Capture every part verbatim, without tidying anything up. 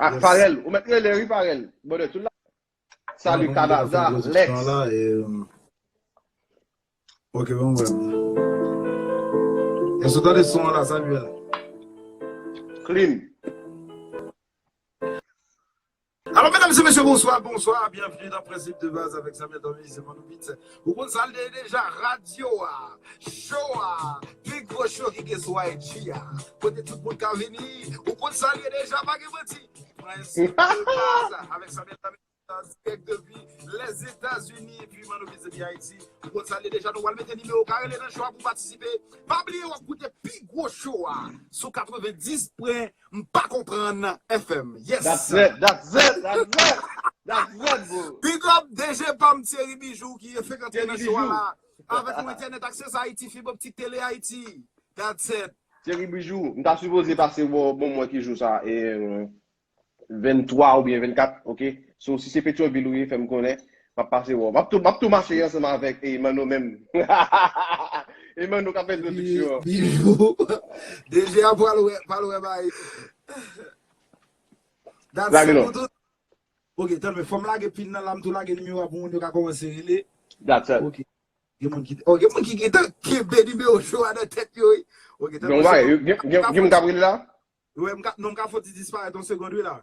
Ah, Farel, ou mèt rele, wi, Farel. Bonè, tout la. Salut, Canada, Lex. Ok, bon, bon. Èske w tande son an la, Samuel? Clean. Alors, mesdames et messieurs, bonsoir, bonsoir. Bienvenue dans Principe de base avec Samuel Domis et Mano Beats. Ou konn sa l ye deja, radyo a, show a, pi gwo show ki gen sou Ayiti a. Kote tout moun ka vini, ou konn sa l ye deja, pa gen manti. Principe de base avec Samuel Domis, direct depuis les États-Unis, epi Mano Beats depuis Haïti. Ou konn sa l ye deja, nou pral mete nimewo w ka rele nan show a pou patisipe. Pa bliye w ap koute pi gwo show a sou katrevenndis pwen M pa konprann F M. Yes. That's it, that's it, that's it. That's it, bro. Big up D J pa m Thierry Bijou ki fèk antre nan show a la. Avèk yon entènèt Access Haïti, fib optik Tele Haïti. That's it. Thierry Bijou, m ta sipoze pase wè w, bon, mwen ki jou sa, e, venntwa oubyen vennkat, ok? So, si se Petyonvil ou ye, fè m konnen. M ap pase wè w. M ap tou, m ap tou mache ansanm avèk, e, Manno menm. E Manno k ap fè entwodiksyon an. Bijou. D J a pral wè, pral wè bagay. That's it pou tout. Ok, tann men, fò m lage pin nan la, m tou lage nimewo a pou moun yo ka kòmanse rele. That's it. Ok. Gen moun ki, oh, gen moun ki gentan kenbe nimewo show a nan tèt yo, wi. Ok, tann men, gen, gen, gen moun k ap rele la? Wi, m ka, non, m ka fouti disparèt yon segonn, wi, la.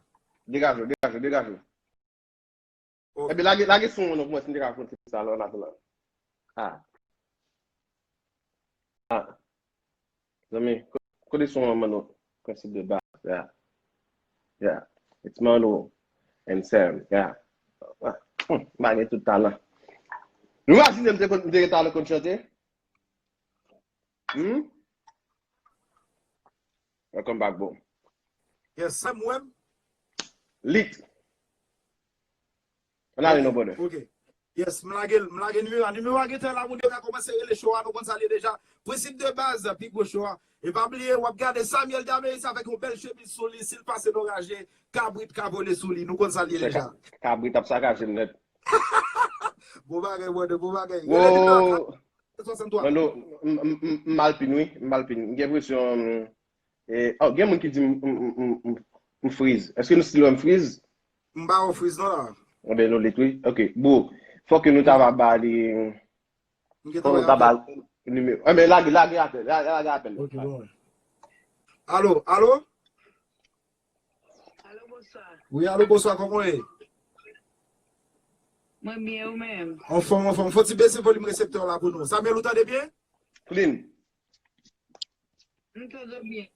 Degaje w, degaje w, degaje w. Ok. Ebyen, lage, lage son an non pou mwen, si m te ka konn se sa, lò, lò, lò. Ah. Ah. Zanmi, ko-, kote son an, Manno? Principe de base, yeah. Yeah. It's Manno and Sam, yeah. Ah, hmm, m pa gen tout talan. Nou imajine m te konn, m te gen talan konn chante? Hmm? Welcome back, bro. Yes, Sam, ou menm? Lit. Ann ale non, brother. Ok. Yes, m lage l, m lage nimewo a. Nimewo a gentan la, moun yo ka kòmanse rele show a, nou konn sa l ye deja. Prensip de baz, pi gwo show a. E pa bliye, w ap gade Samuel Dameis avèk yon bèl chemiz sou li, si l pase nan raje, kabrit ka vole sou li, nou konn sa l ye deja. Kabrit ap sakaje l nèt. Bon bagay, brother, bon bagay. Rele nimewo a. Swasanntwa. Mano, m, m, m, m malpin, wi. M malpin. M gen enpresyon, e, oh, gen moun ki di m, m, m, m, m, m friz. Èske nou still wè m friz? M pa wè w friz non la. Enben, nou lit, wi. Ok, bro. Fòk nou ta va ba li, fòk nou ta ba nimewo. Enben, lage, lage apèl. La-, lage apèl. Ok, bon. Alo, alo? Alo, bonswa. Wi, alo, bonswa, kòman w ye? Mwen byen, ou menm? Anfòm, anfòm. Fò ti bese volim reseptè w la pou nou. Samuel, ou tande byen? Clean. M tande w byen.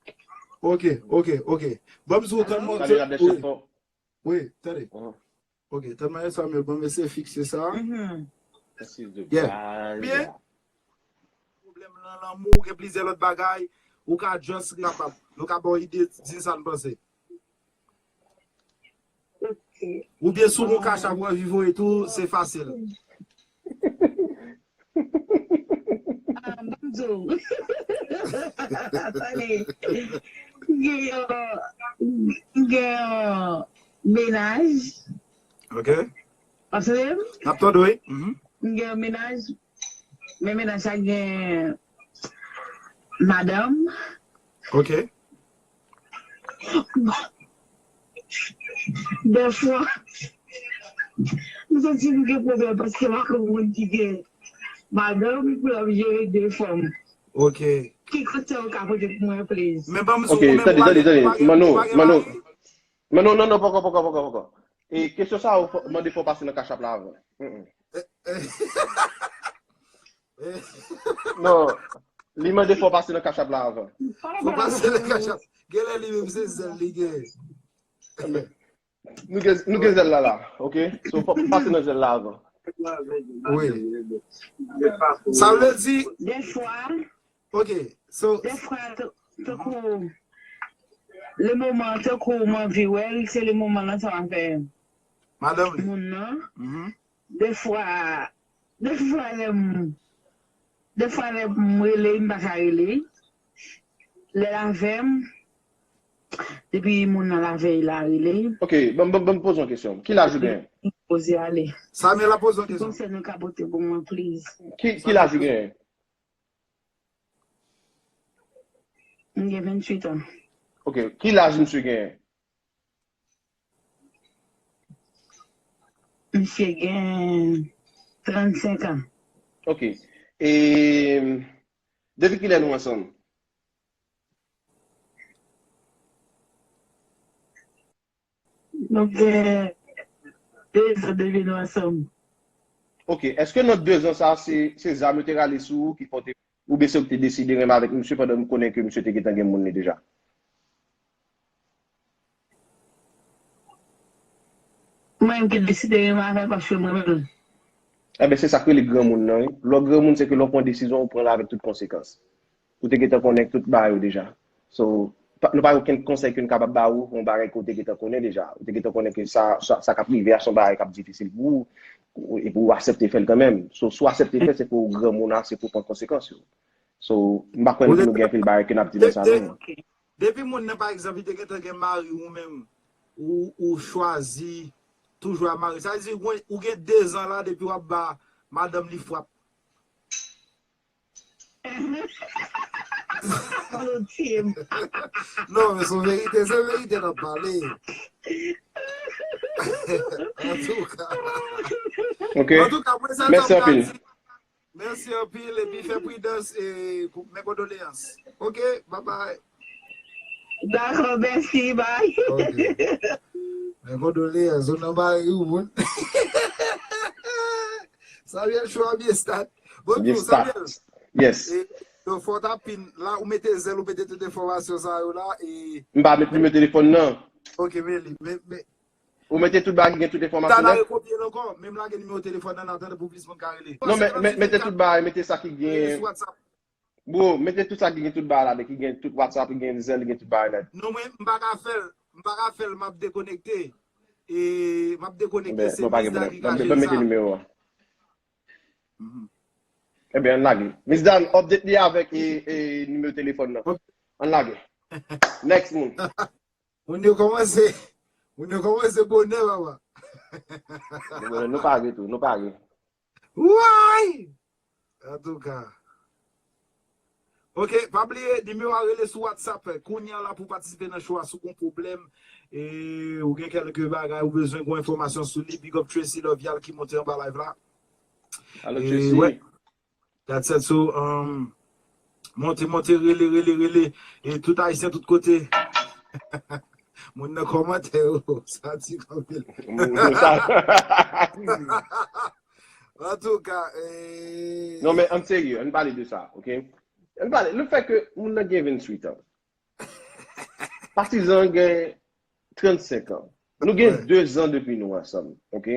Ok, ok, ok. Ban m di w, tann mwen. Samuel ap chèche fò. Wi, tande. Ok, tann mwen, Samuel, ban m eseye fikse sa. Yeah. Byen. Pwoblèm nan lanmou, gen plizyè lòt bagay, ou ka just kapab. Nou ka ba w ide, di sa n panse. Oubyen si w gon Cash App w anvi voye tou, se fasil. Ah, ban m di w. Tande. Gen yon, gen yon mennaj. Ok. W ap tande m? N ap tande w, wi. Gen yon mennaj. Men mennaj sa gen madanm. Ok. Dèfwa, m santi m gen pwoblèm paske m pa konn moun ki gen madanm pou l ap jere de fanm. Ok. Ki konsèy ou ka pote pou mwen, please? Men ban m di w, ou menm, ou pa gen, ou pa gen, ou pa gen mari? Men non, non, non, poko, poko, poko, poko. E kesyon sa a, ou fò, mande fò w pase nan Cash App la avan. Non, li mande fò w pase nan Cash App la avan. Fò w pase nan Cash App. Genlè li menm se zèl li gen. Nou gen, nou gen zèl la la, ok? So, fò w pase nan zèl la avan. Wi. Sa vle di. Dèfwa. Ok, so. Dèfwa, t-, tankou, le moman, tankou m anvi wè l, se le moman l ansanm avè madanm li. Moun nan. Dèfwa, dèfwa lè m, dèfwa lè m rele, m pa ka rele. Lè l avè m, depi moun nan l avè l la rele. Ok, ban m, ban m, ban m poze yon kesyon. Ki laj ou genyen? Poze ale. Samuel ap poze yon kesyon. Ki konsèy nou ka pote pou mwen, please? Ki, ki laj ou genyen? M gen venntuit an. Ok, ki laj misye genyen? Misye gen trannsenk an. Ok. E depi kilè nou ansanm? Nou gen de zan depi nou ansanm. Ok. Èske nan de zan sa, se, se zam yo te rale sou ou ki fè w te, oubyen se ou ki te deside renmen avèk misye pandan m konnen ke misye te gentan gen moun li deja? Mwen menm ki deside renmen avè l paske mwen menm. Enben, se sa k rele granmoun nan, wi. Lè w granmoun, se ke lè w pran desizyon, ou pran l avèk tout konsekans. Ou te gentan konnen tout bagay yo deja. So, pa, nou pa gen okenn konsèy ke n kapab ba ou, yon bagay ke w te gentan konnen deja. Ou te gentan konnen ke sa, sa, sa k ap rive a, se yon bagay k ap difisil pou ou, epi w aksepte fè l kanmenm. So, si w aksepte fè l, se ke w granmoun, aksepte w pran konsekans yo. So, m pa kwè ke nou gen anpil bagay ke n ap di nan sa non. Depi moun nan, pa egzanp, li te gentan gen mari ou menm, ou, ou chwazi toujou ap mari. Sa vle di, ou gen de zan la depi w ap ba madanm li frap. Ou tiye m. Non, men se yon verite, se yon verite n ap pale. Antouka. Ok. Antouka, mwen sa m ap di. Mèsi anpil epi fè pridans e men kondoleyans. Ok, babay. Dakò, mèsi, bay. Ok. Men kondoleyans, ou nan mari ou moun. Samuel Show a byen stat. Bonjou Samuel. Yes. Yo fò ta pin la ou mete zèl ou mete tout enfòmasyon sa yo la e. M pa met nimewo telefòn nan. Ok, men li. Men, men, Ou mete tout bagay ki gen tout enfòmasyon nan. Repopye l ankò, men m lage nimewo telefòn nan nan tande pou plis moun ka rele. Non, men mete tout bagay, mete sa ki gen. Bro, mete tout sa ki gen tout bagay la, ki gen tout WhatsApp, ki gen zèl, ki gen tout bagay la. Non, mwen, m pa ka fè l, m pa ka fè l, m ap dekonekte. E, m ap dekonekte, se Miss Dan ki ka jere sa. Ban m mete nimewo a. Ebyen, ann lage. Miss Dan, update li avèk e, e, nimewo telefòn nan. Ann lage. Next moun. Moun yo kòmanse, moun yo kòmanse bonè, papa. Nou pare tou, nou pare. Woy! Antouka. Ok, pa bliye, nimewo a rele sou WhatsApp. Kounye a la pou patisipe nan show a, si w gen pwoblèm, e, ou gen kèlke bagay, ou bezwen gen enfòmasyon sou li, big up Tracy Lovial ki monte anba live la. Alo, Tracy. That's it. So, um, monte, monte, rele, rele, rele. E tout Ayisyen, tout kote. Moun nan kòmantè yo, sa di anpil. Antouka, eh. Non, men ann serye, ann pale de sa, ok? Ann pale, le fè ke moun nan gen ventuit an. Patizan gen trannsenk an. Nou gen de zan depi nou ansanm, ok?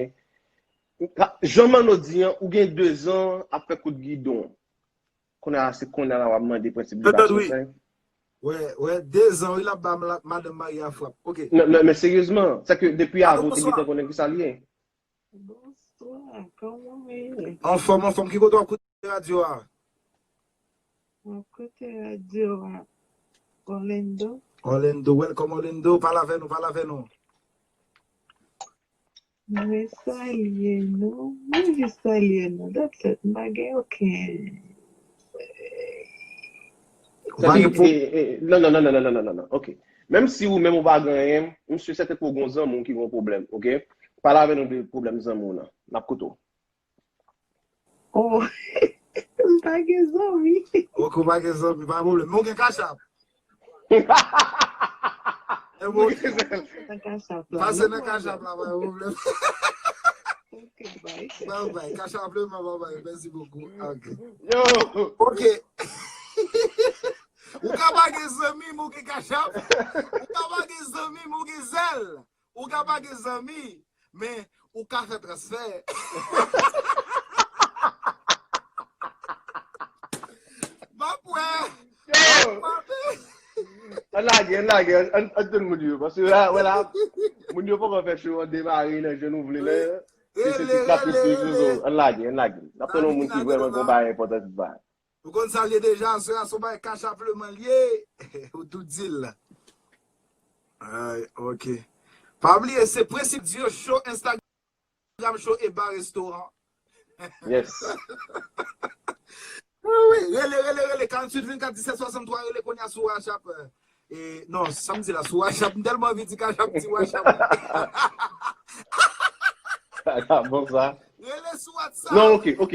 Jan Manno di an, ou gen de zan ap fè kout gidon. Kounye a, se kounye a la w ap mande prensip de pasyon sa. Wè, wè, de zan, wi, l ap ba madanm mari a frap. Ok. Men seryezman, se ke depi avan ou te gentan konnen ki sa l ye. Bonswa, kòman w ye? Anfòm, anfòm, ki kote w ap koute radyo a? Mwen koute radyo a Orlando. Orlando, welcome Orlando. Pale avè nou, pale avè nou. Mwen salye nou. Mwen jis salye nou. That's it. M pa gen okenn. Non, non, non, non, non, non, non, non. Ok. Menm si ou menm ou pa gen anyen, m si sèten ke w gen zanmi w ki gen pwoblèm, ok? Pale avè nou de pwoblèm zanmi w nan. N ap koute w. Oh, m pa gen zanmi. Ok, ou pa gen zanmi, pa pwoblèm. Men ou gen Cash App. Nan Cash App la. Pase nan Cash App la, pa gen pwoblèm. Ok, bye. Bye bye. Cash App le man, bye bye. Merci beaucoup. Ok. Yo! Ok. Ou ka pa gen zanmi, men ou gen Cash App. Ou ka pa gen zanmi, men ou gen zèl. Ou ka pa gen zanmi, men ou ka fè transfè. M ap wè. Ann lage, ann lage, ann tann moun yo. Paske la, wè la, moun yo poko fè show an demare nan jan nou vle la. Se se ti n ap repli sou zo. Ann lage, ann lage. N ap tann yon moun ki vrèman gen yon bagay enpòtan pou bay. Ou konn sa l ye deja, se a son bagay Cash App le man l ye. Ou tou di l. Ay, ok. Pa bliye, se Prensip Dio Show, Instagram Show e Bar Restaurant. Yes. Wi, rele, rele, rele, karanntuit vennkat disèt swasanntwa, rele kounye a sou WhatsApp. E, non, sa m di la, sou WhatsApp, m tèlman anvi di Cash App, di WhatsApp. Sa ka bon sa. Rele sou WhatsApp. Non, ok, ok.